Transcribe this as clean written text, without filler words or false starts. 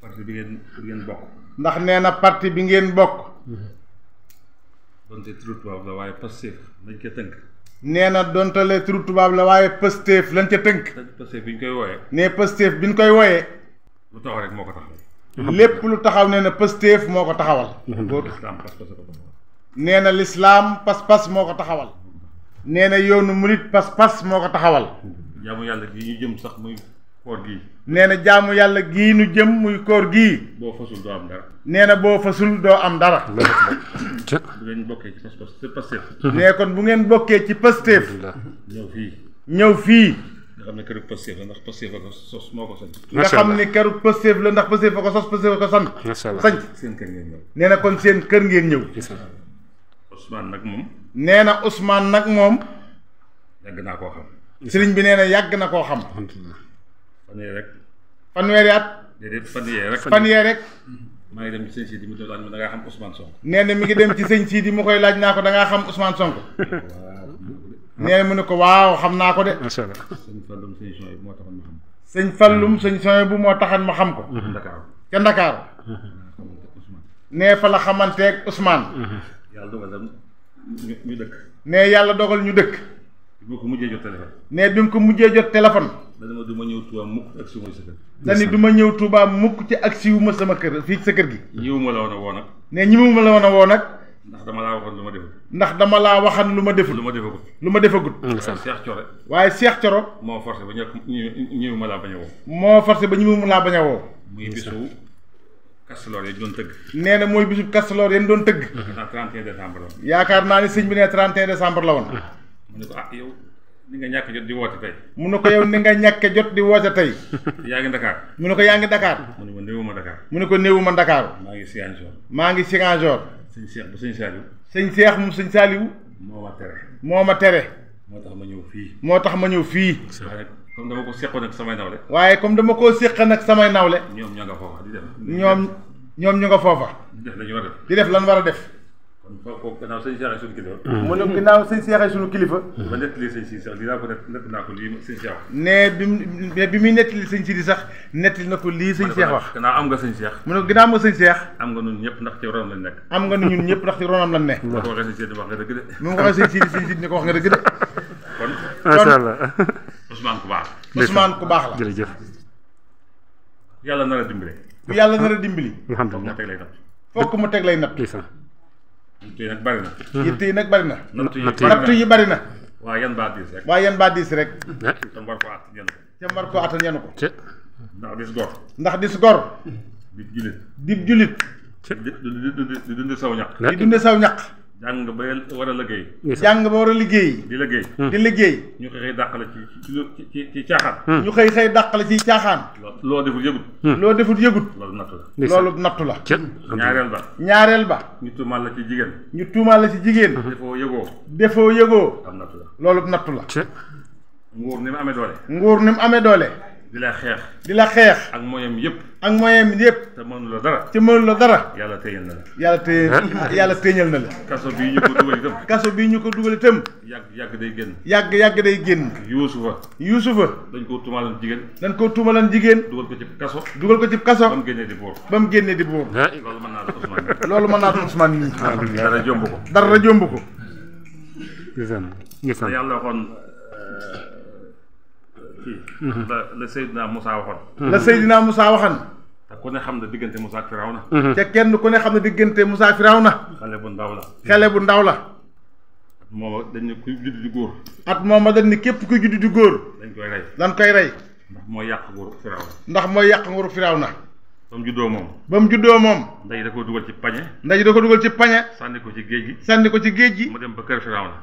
parti bi ngeen bokk. ndax nee na parti bi ngeen bokk. donte turu tubaab la waaye Pastef lañ ca tënk. nee na dontale turu tubaab la waaye Pastef lañ ca tënk. Pastef bi ñu koy wooyee. nee Pastef bi ñu koy wooyee. lu taxaw rek moo ko taxawal. lépp lu taxaw nee na Pastef moo ko taxawal. nee na lislaam pas-pas moo ko taxawal. nee na yoonu murit pas-pas moo ko taxawal. jaamu yàlla gii ñu jëm sax muy koor gii. nee na jaamu yàlla gii ñu jëm muy koor gii. boo fasul doo am dara. nee na boo fasul doo am dara. bu ngeen bokkee ci pas-pas te Pastef. nee kon bu ngeen bokkee ci Pastef. ñëw fii. ñëw fii. nga xam ne këru Pastef la ndax Pastef a ko sos moo ko sant. nga xam ne këru Pastef la ndax Pastef a ko sos Pastef a ko sant. sant seen kër ngeen ñëw. nee na kon seen kër ngeen ñëw. Ousmane nag moom. nee na Ousmane nag moom. yàgg naa koo xam. sëriñ bi nee na yàgg na koo xam. fanweeri rek. fanweeri at. déedéet fanweeri rek. fanweeri rek. maa ngi dem ci sëñ Sidi mu laaj ma da ngaa xam Ousmane Sonko. nee na mi ngi dem ci sëñ Sidi mu koy laaj naa ko da ngaa xam Ousmane Sonko. nee na mu ne ko waaw xam naa ko de. macha allah. sëñ Falloum sëñ Soy bu moo taxoon ma xam. sëñ Falloum sëñ Soy bu moo taxoon ma xam ko. Ndakaaru. ca Ndakaaru. nee fa la xamanteeg Ousmane. yàlla dogal ñu dëkk. nee yàlla dogal ñu dëkk. bi ma ko mujjee jot téléphone. nee bi mu ko mujjee jot téléphone. dana du ma ñëw Touba mukk ak suma sa kër. dani du ma ñëw Touba mukk ci ak siwuma sama kër fii sa kër gi. ñëwuma la woon a woo nag. nee ñëwuma la woon a woo nag. ndax dama laa waxoon lu ma deful. ndax dama laa waxan lu ma deful. lu ma defagut. lu ma defagut. Cheikh Thioro. waaye Cheikh Thioro. moo forcé ba ñëwuma laa bañ a woo. moo forcé ba ñëwuma laa bañ a woo. muy bisu Kastoor yi doon tëgg. nee na mooy bisu Kastoor yéen doon tëgg. 31 décembre la. yaakaar naa ni sëñ bi ne 31 décembre la woon. mu ne ko yow ni nga ñàkk jot di woote tey. mu ne ko yow ni nga ñàkke jot di woote tey. yaa ngi Dakar. mu ne ko yaa ngi Dakar. mu ne ma néewuma Dakar. mu ne ko néewuma Dakar. maa ngi Ziguinchor. maa ngi Ziguinchor. sëñ Cheikh bu sëñ Saliou. sëñ Cheikh mu sëñ Saliou. moo ma tere. moo ma tere. moo tax ma ñëw fii. moo tax ma ñëw fii. waaye comme dama ko seqoon ak samay nawle. waaye comme dama koo séq nag samay nawle. ñoom ñoo nga foofa di def. ñoom ñu nga foofa. di def la ñu war a def. di def lan war a def. kon kooku gannaaw sëñ Cheikh ay suñu kilifa. mu ne ginnaaw sëñ Cheikh ay suñu kilifa. ba nettali sëñ Sidi sax dinaa ko nett naa ko lii sëñ Cheikh wax. nee bi muy nettali sëñ Sidi sax nettali na ko lii sëñ Cheikh wax. gannaaw am nga sëñ Cheikh. mu ne ko ginnaaw am nga sëñ Cheikh. am nga ñun ñëpp ndax ci ronam lañ nekk. am nga ñun ñëpp ndax ci ronam lañ ne. boo ko waxee sëñ Sidi wax nga dëgg de. mu ko waxee sëñ Sidi ni ko wax nga dëgg de. kon macha allah. Ousmane ku baax. Ousmane ku baax la. jërëjëf. yàlla nar a dimbale. ku yàlla nar a dimbali. alhamdulilah teg lay natt. fokk mu teg lay natt. yitte yi nag bari na. yitte yi nag bari na. nattu yi bari na. waaye yan baa diis rek. waaye yan baa diis rek. te war ko at yenn ko. te war ko atal yenn ko. ndax dis gor. ndax dis gor. di julit. di julit. di dunde saw ñaq. di dunde saw ñaq. jàng ba war a liggéey. jàng ba war a liggéey. di liggéey. di liggéey. ñu xëy dàqale ci caaxaan. ñu xëy dàqale ci caaxaan. loo deful yëgut. loo deful yëgut. loolu nattu la. loolu nattu la. ñaareel ba. ñu tuumaal la ci jigéen. ñu tuumaal la ci jigéen. defoo yëgoo. defoo yëgoo. am nattu la. loolu nattu la. nguur ni mu amee doole. nguur ni mu amee doole. di la xeex. di la xeex. ak moyam yëpp. ak moyam yëpp. te mënu la dara. te mënu la dara. yàlla téeñal na la. yàlla téeñal na la. kaso bii ñu ko dugal itam. kaso bii ñu ko dugal itam. yàgg day génn. yàgg day génn. Yuusufa. dañ koo tuumaalan jigéen. dañ koo tuumaalan jigéen. dugal ko ci kaso. ba mu génnee di buur. loolu mën naa la Ousmane. loolu mën naa la Ousmane nii. dara jomb ko. dara jomb ko. yàlla waxoon la Seydina Moussa waxoon. la Seydina Moussa waxoon. te ku ne xam ne diggante Moussa ak Firawna. te kenn ku ne xam ne diggante Moussa ak Firawna. xale bu ndaw la. xale bu ndaw la. at mooma dañ ne kuy judd di góor. at mooma dañ ne képp kuy judd di góor. dañ koy rey. ndax mooy yàq nguuru Firawna. ndax mooy yàq nguuru Firawna. ba mu juddoo moom. ndey da ko dugal ci pañe. sànni ko ci géej gi. mu dem ba kër Firawna.